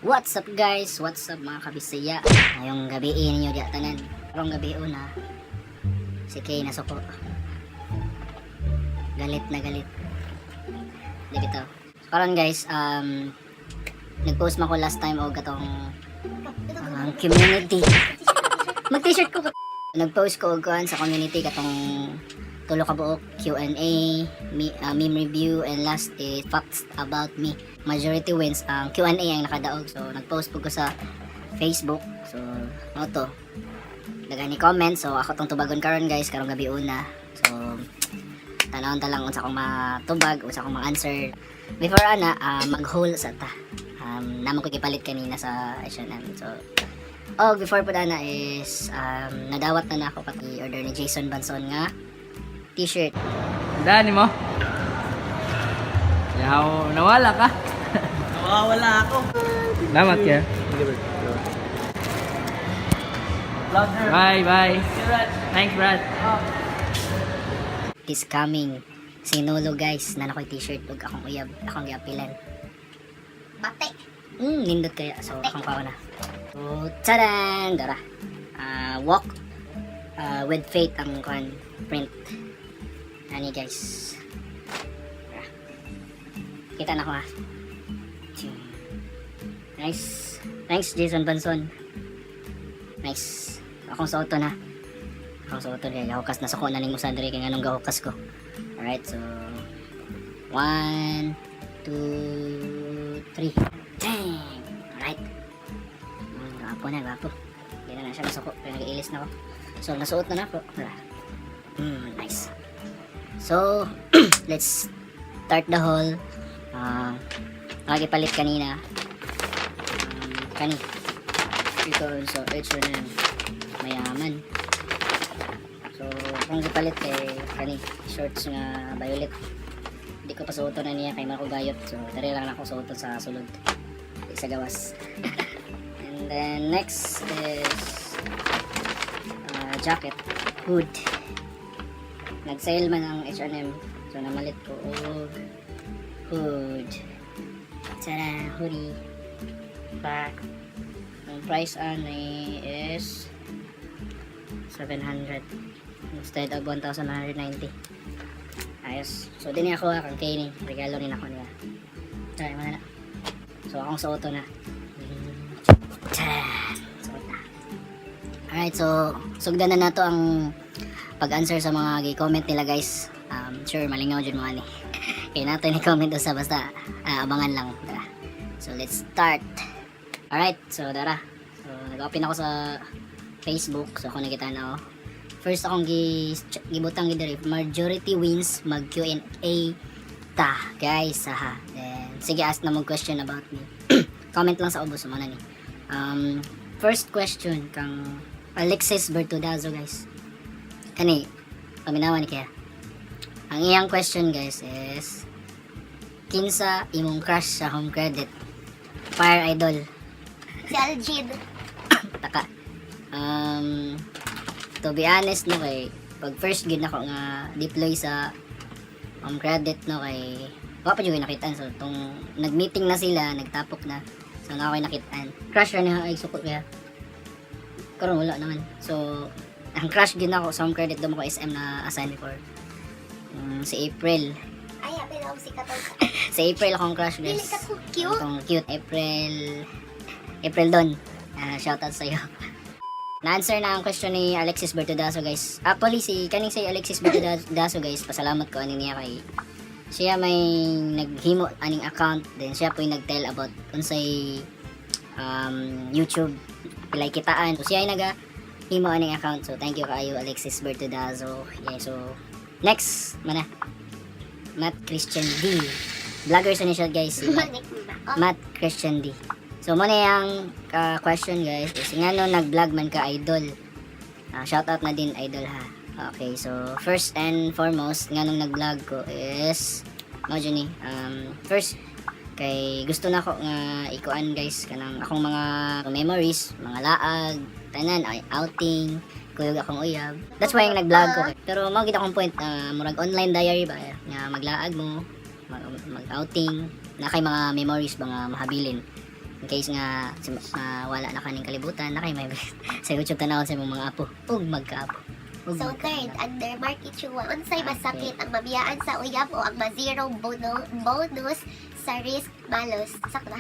What's up, guys? What's up, mga kabisaya? Ngayong gabi ninyo diya tanan. Karong gabi una, si Kay nasuko. Galit na galit. Di bitaw. So, karon guys, nag-post man ko last time og katong community. Mag-t-shirt ko. Nag-post ko og kuan sa community, katong tulo ka buok Q&A, meme review, and last is facts about me. Majority wins ang Q&A ang nakadaog. So nag-post po ko sa Facebook. So mao to. Daghan ni comment. So ako tong tubagon karon, guys, karong gabi una. So tanawon ta lang unsa akong matubag, unsa akong ma-answer. Before ana, mag-haul sa ta. Naa man ko gipalit kanina sa H&M. So oh, before po ana is nadawat na nako pati order ni Jason Banson nga t-shirt. Dani mo? Yaw, nawala ka. Nawawala ako. Salamat kaya. Bye, bye. Thanks, Brad. This coming Sinulog, guys, na ako'y t-shirt ug akong uyab, akong giapilan. Bate. Nindot kaya. So, akong kuha na. So, taran! Dara. Walk with faith ang kuan print. Ani, guys. Tara. Kita na ko ha. Ching. Nice. Thanks, Jason Banson. Nice. Akong suoton ha. Akong suoton kay gahukas na suko na ning usa diri kay nganong gahukas ko. Alright, so one, two, three. Dang! Alright. Gwapo na, gwapo. Hindi na na siya masuko. Kaya nag-ilis na ko. So, nasuot na na ako. Wala. Nice. So, let's start the haul. Nakipalit kanina. Kani. Ito sa H&M. Mayaman. So, kung gipalit kay kani shorts nga violet. Hindi ko pa suoton na niya kay mako gayot. So, diri lang ako suoton sa sulod. Di sa gawas. And then next is jacket, hood. Nag-sale man ang H&M. So, namalit ko og hood. Tada, hoodie. Back. Ang price ani is 700 instead of 1,190. Ayos. So, din ako ha, kang Kenny. Regalo rin ako niya. Try mo na na. So, akong suoto na. Tcharan! Suot na. Alright, so, sugdan na nato ang pag-answer sa mga comment nila, guys. Sure, malingaw dyan mga ni. Kaya nato ni comment sa basta abangan lang. Tara. So, let's start. Alright, so dara. So, nag-open ako sa Facebook. So, ako nakita na oh. First akong gibutang gi diri, majority wins, mag Q&A ta, guys, ha. Then sige, ask na mo question about me. Comment lang sa ubos mo na ni. First question kang Alexis Bertudazo, guys. Kani paminawan ni kaya. Ang iyang question, guys, is kinsa imong crush sa Home Credit? Fire Idol. Si Aljid. Taka. To be honest no, kay pag first gid nako nga deploy sa Home Credit no, kay wa pa jud nakitaan. So tong nag-meeting na sila, nagtapok na, so na ako nakitaan. Crush ra niya ay sukot kaya karon wala naman. So ang crush gid nako sa Home Credit, damo ko SM na assign before, si April. Ay, apil ako si Katong. Si April akong crush, Dili guys. ka ko cute. Itong cute April. April Don. Shout out sa'yo. Na-answer na ang question ni Alexis Bertudazo, guys. Actually, si kaning si Alexis Bertudazo, guys, pasalamat ko ani niya kay siya may naghimo aning account, then siya po yung nag-tell about unsay YouTube, pilay kitaan. So siya ay naga himo aning account. So thank you kaayo, Alexis Bertudazo. Yeah, so next mana Matt Christian D. Vlogger sa niya siya, guys. Si Matt Manik ba? Oh, Matt Christian D. So, mo na yung question, guys, is ngano nag-vlog man ka, idol? Shout out na din, idol ha. Okay, so first and foremost, nganong nag-vlog ko is mao jud ni first kay gusto na ko nga ikuan, guys, kanang akong mga memories, mga laag, tanan ay outing, kuyog akong uyab. That's why yung nag-vlog ko. Pero mao gid akong point na murag online diary ba nga maglaag mo, mag-outing, na kay mga memories ba nga mahabilin. In case nga wala na kaning kalibutan, na kay may sa YouTube tanawon sa imong mga apo ug magkaapo. Ug So third, magkaanak. under Mark Ichua, unsay masakit, ang mabiyaan sa uyab o ang ma-zero bonus sa risk malos? Sakto ba?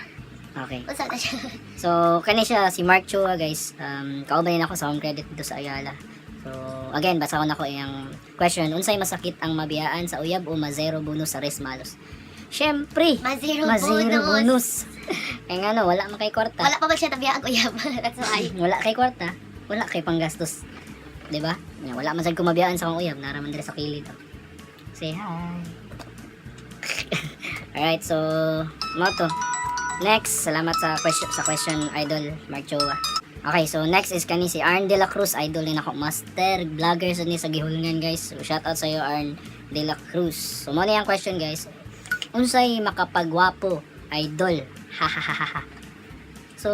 Okay. Unsa na siya? So, kani siya si Mark Chua, guys. Kauban ako sa Home Credit dito sa Ayala. So, again, basahon ako iyang question. Unsay masakit, ang mabiyaan sa uyab o ma-zero bonus sa risk malos? Syempre, Ma-zero ma-zero bonus. bonus. Eh nga no, wala man kay kwarta. Wala pa man siya nabiyaan uyab. That's why. Wala kay kwarta, wala kay panggastos. 'Di ba? Nya, wala man sad ko mabiyaan sa akong uyab, nara man dire sa kilid. Oh. Say hi. Alright, so mao to. Next, salamat sa question, Idol Mark Choa. Okay, so next is kani si Arn De La Cruz, idol ni nako, master vlogger sa ni sa gihulngan, guys. So shout out sa iyo, Arn De La Cruz. So mao ni ang question, guys. Unsay makapagwapo, idol? Ha ha ha ha ha. So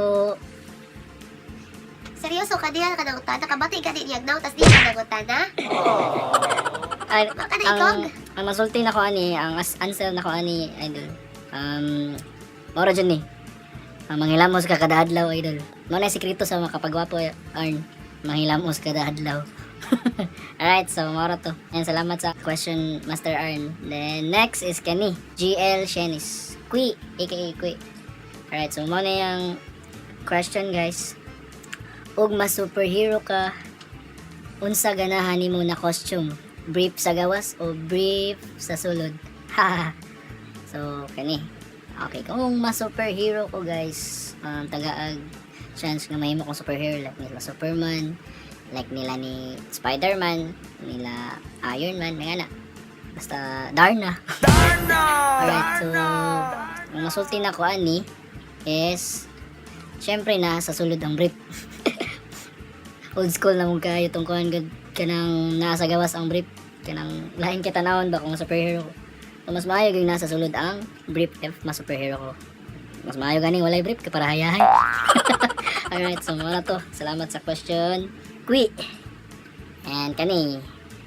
Seryoso ka diha ka nangutana? Kabati ka din niyag now, tas diha ka nangutana? Ay, Baka na ang, ikog. ang masulti na ko ani, ang answer na ko ani, idol. Moro dyan ni. Ang manghilamos ka kada adlaw, idol. Mao na sikreto sa makapagwapo, Arn. Manghilamos kada adlaw. Alright, so moro to. And salamat sa question, Master Arn. Then next is Kenny, GL Shenis. Kui, aka Kui. Alright, so mao na yung question, guys. Ug mas superhero ka, unsa ganahan nimo na costume? Brief sa gawas o brief sa sulod? Ha. So, kani. Okay, kung mas superhero ko, guys, tagaag chance nga mahimo kong superhero like nila Superman, like nila ni Spider-Man, nila Iron Man, mga na. Basta Darna. Darna! Alright, so ang masulti na ko ani is syempre na sa sulod ang brief. Old school na mong kayo tong kuan gud, kanang nasa gawas ang brief, kanang lain kita tanawon ba kung superhero ko. So, mas maayo gyud nasa sulod ang brief if mas superhero ko. Mas maayo ganing walay brief kay para hayahay. Alright, so mao na to. Salamat sa question, Kui. And kani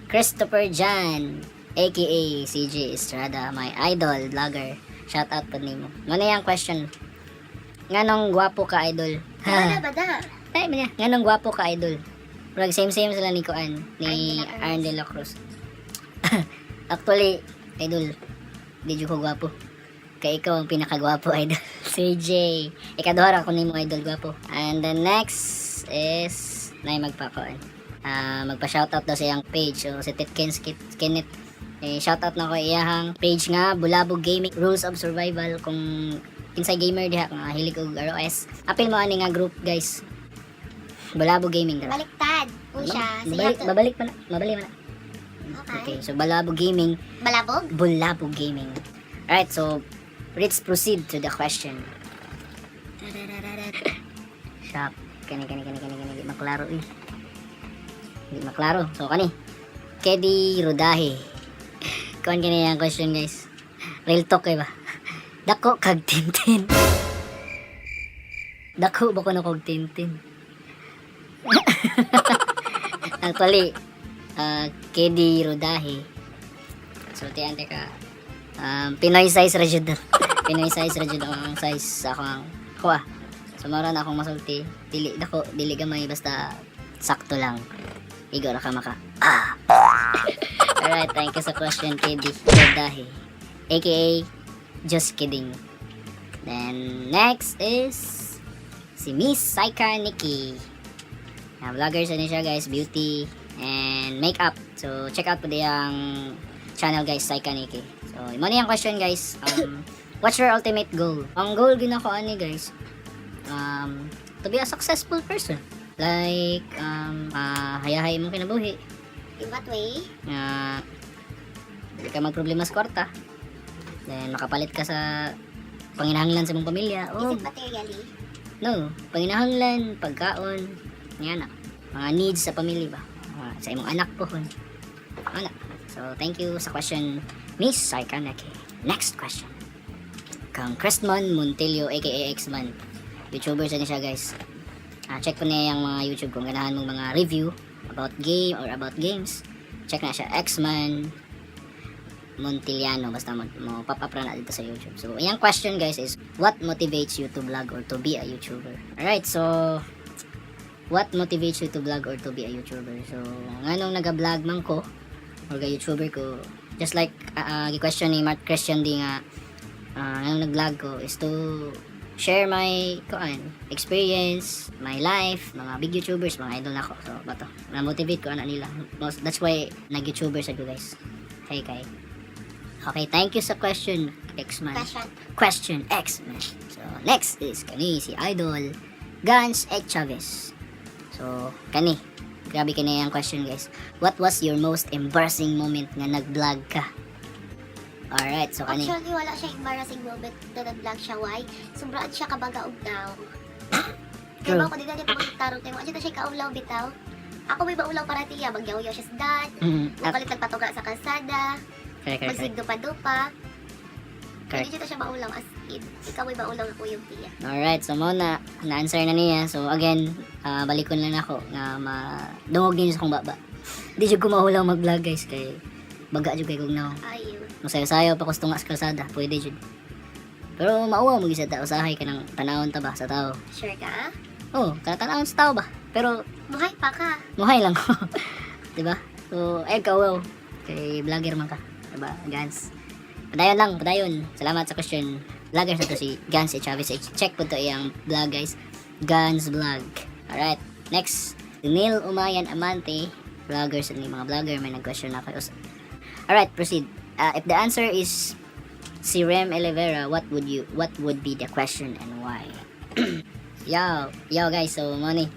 Christopher Jan, aka CJ Estrada, my idol vlogger. Shout out po nimo. Mao na yung question: Nganong gwapo ka, idol? Wala ba na? Ay, man niya. Nganong gwapo ka, idol? Murag same same sila ni Kuan, ni Arn Arn de de la la Cruz. Actually, idol, di jud ko gwapo. Kay ikaw ang pinakagwapo, idol. CJ. Ikaduha ra ko nimo, idol, gwapo. And the next is nay magpakuan. Ah, magpa-shoutout daw sa iyang page. So, si Titkins Kenneth. Eh, shoutout na ko iyahang page nga Bulabog Gaming Rules of Survival. Kung kinsay gamer diha nga hilig og ROS, apil mo ani nga group, guys. Bulabog Gaming dara. Baliktad po siya. So, you Mabalik, have to- babalik pa na. Mabalik pa na. Okay. Okay, so Bulabog Gaming. Balabog? Bulabog Gaming. Alright, so let's proceed to the question. Shop. Kani, kani, kani, kani, kani. Di maklaro eh. Di maklaro. So, kani. Kedi Rodahe. Kuan kini ang question, guys. Real talk eh ba? Dako kag tintin. Dako ba ko na kog tintin? Actually, Kedi Rodahe. Sultian ka. Pinoy size ra jud. Pinoy size ra jud ang size sa ako ang ako ah. So mao ra na akong masulti. Dili dako, dili gamay, basta sakto lang. Igo ra ka maka. Ah. Alright, thank you sa question, KD Rodahe, AKA Just Kidding. Then next is si Miss Saika Nikki. Vlogger sa niya siya, guys, beauty and makeup. So check out po diyang channel, guys, Saika Nikki. So mo na yung question, guys. What's your ultimate goal? Ang goal ginako ani, guys, to be a successful person. Like hayahay imong kinabuhi. In what way? Nga dili ka magproblema sa kwarta. Then makapalit ka sa panginahanglan sa imong pamilya. Is Oh, it materially? no, panginahanglan, pagkaon, yan na. Mga needs sa pamilya ba? Mga sa imong anak po. Anak. So, thank you sa question, Miss Saikanaki. Next question. Kang Crestman Montello, aka Xman. YouTuber sa niya siya, guys. Ah, check po niya yung mga YouTube kung ganahan mong mga review about game or about games. Check na siya, Xman. Montiliano. Basta mo pop up ra na dito sa YouTube. So, iyang question, guys, is what motivates you to vlog or to be a YouTuber? Alright, so what motivates you to vlog or to be a YouTuber? So, nganong naga-vlog man ko or ga YouTuber ko, just like gi-question ni Mark Christian di nga nganong nag-vlog ko is to share my kuan experience, my life, mga big YouTubers, mga idol nako. So, bato. Na-motivate ko ana nila. That's why nag-YouTuber sa ko, guys. Hey, kay. Okay, thank you sa question, X-Man. Question. Question X-Man. So, next is kani si Idol Guns X Chavez. So, kani. Grabe kani ang question, guys. What was your most embarrassing moment nga nag-vlog ka? Alright, so kani. Actually, wala siya embarrassing moment na nag-vlog siya. Why? Sobraan siya kabaga og daw. Kaya True. ba ako di na niya pamagtarong kayo. Ano siya kaulaw bitaw? Ako may maulaw para tiya. Magyaw-yaw siya sa dad. Mukalit nagpatunga sa kalsada. Correct, correct, correct. Magsigdupa-dupa. Correct. Hindi siya maulaw as in. Ikaw may maulaw na yung tiya. Alright, so mo na na-answer na niya. So again, balikon lang ako nga madungog din sa akong baba. Di jud ko mahulaw mag-vlog, guys, kay baga jud kay kog naong. Ayun. Masayo-sayo pa ko sa tunga sa kalsada, pwede jud. Pero mauwaw mo gyud sa tao, usahay ka ng tanawon ta ba sa tao. Sure ka? Oh, tanawon sa tao ba? Pero Buhay pa ka. muhay lang ko. 'Di ba? So, ay kauwaw kay vlogger man ka, 'di ba? Gans. Padayon lang, padayon. Salamat sa question. Vlogger sa to si Gans E. Chavez. I-check po to iyang vlog, guys. Gans Vlog. Alright, next. Neil Umayan Amante, vlogger sa ni mga vlogger, may nag-question na kayo. Alright, proceed. If the answer is si Rem Elevera, what would be the question and why? Yo, yo guys, so money.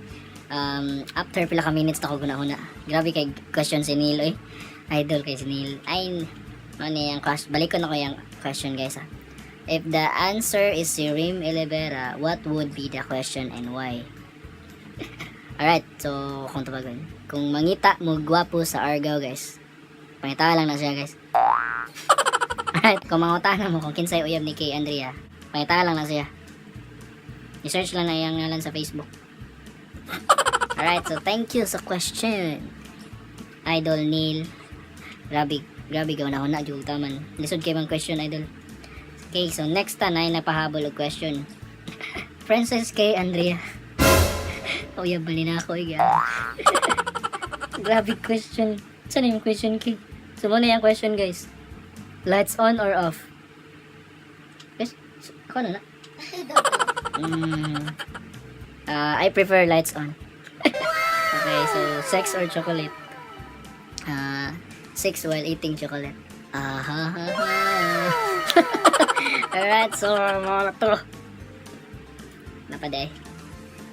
After pila ka minutes na ko gunahuna. Grabe kay question si Neil eh. Idol kay si Neil. Ay, money ang question. Balikon ako yung question, guys, ah. If the answer is si Rim Elevera, what would be the question and why? Alright, so kung tubagon. Kung mangita mo gwapo sa Argao, guys. Pangita lang na siya, guys. Alright, kung mangutana mo kung kinsay uyab ni Kay Andrea, pangita lang na siya. I-search lang na iyang ngalan sa Facebook. Alright, so thank you sa question. Idol Neil. Grabe, grabe gaw na huna jud taman. Lisod kay bang question, idol. Okay, so next ta na napahabol og question. Princess K. Andrea. Uyab ba ni na ako, eh, grabe question. Saan yung question, K? So, muna yung question, guys. Lights on or off? Guys, ako na na. I don't know. I prefer lights on. Okay, so sex or chocolate? Sex while eating chocolate. Ah, ha, ha, ha. Alright, so mga to. Napade.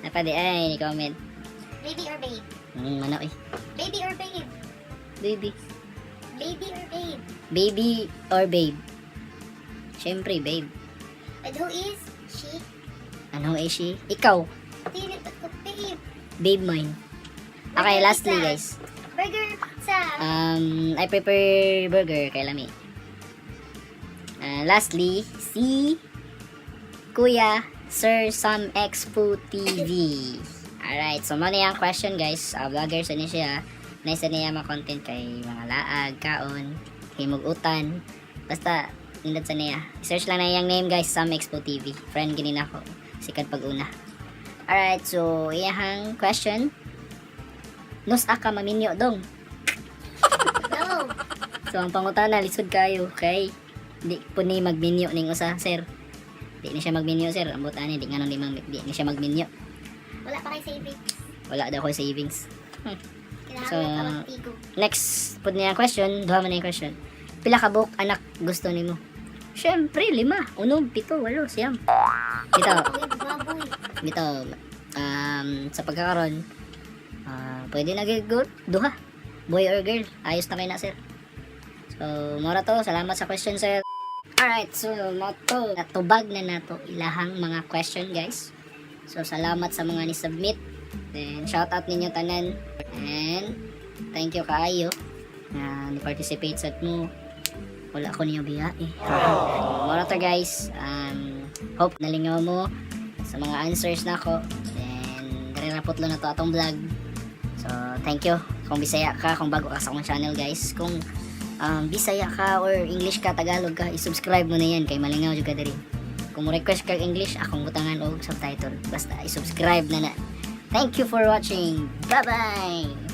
Napade ay ni comment. Baby or babe? Mano eh. Baby or babe? Baby. Baby or babe? Baby or babe? Siyempre, babe. And who is she? Ano eh she? Ikaw. Dili ba't ko babe? Babe mine. Okay, Burger, lastly, pizza. guys. Burger or pizza? I prefer burger kay lami. Lastly, si Kuya Sir Sam Expo TV. Alright, so mao na yung question, guys. Vlogger sa ni siya. Nice na niya mga content kay mga laag, kaon, himug-utan. Basta, nindot sa niya. Search lang na iyang name, guys, Sam Expo TV. Friend gini nako. Sikat pag una. Alright, so iyahang question. Nus ka maminyo dong. No. So ang pangutana lisod kayo kay di po ni magminyo ning usa, sir. Di ni siya magminyo, sir. Ambot ani di nganong di ni siya magminyo. Wala pa kay savings. Wala daw ko savings. Kailangan So, so, pa magtigo. Next pud niya ang question, duha man na yung question. Pila ka buok anak gusto nimo? Syempre, lima, unom, pito, walo, siyam. Bitaw, Uy, baboy. bitaw, sa pagkakaron, pwede na gyud go, duha. Boy or girl, ayos na kayo na, sir. So, mora to. Salamat sa question, sir. Alright, so, mo to. Natubag na nato ilahang mga question, guys. So, salamat sa mga ni-submit. Then, shout out ninyo tanan. And, thank you kaayo na ni-participate sa mo. Wala ko niyo biya eh. Mora to, guys. Hope nalingaw mo sa mga answers nako. Then, diri ra putlo na to atong vlog. So, thank you. Kung Bisaya ka, kung bago ka sa akong channel, guys. Kung Bisaya ka or English ka, Tagalog ka, i-subscribe mo na yan kay malingaw jud ka diri. Kung mo request ka English, akong butangan og subtitle. Basta i-subscribe na na. Thank you for watching. Bye-bye!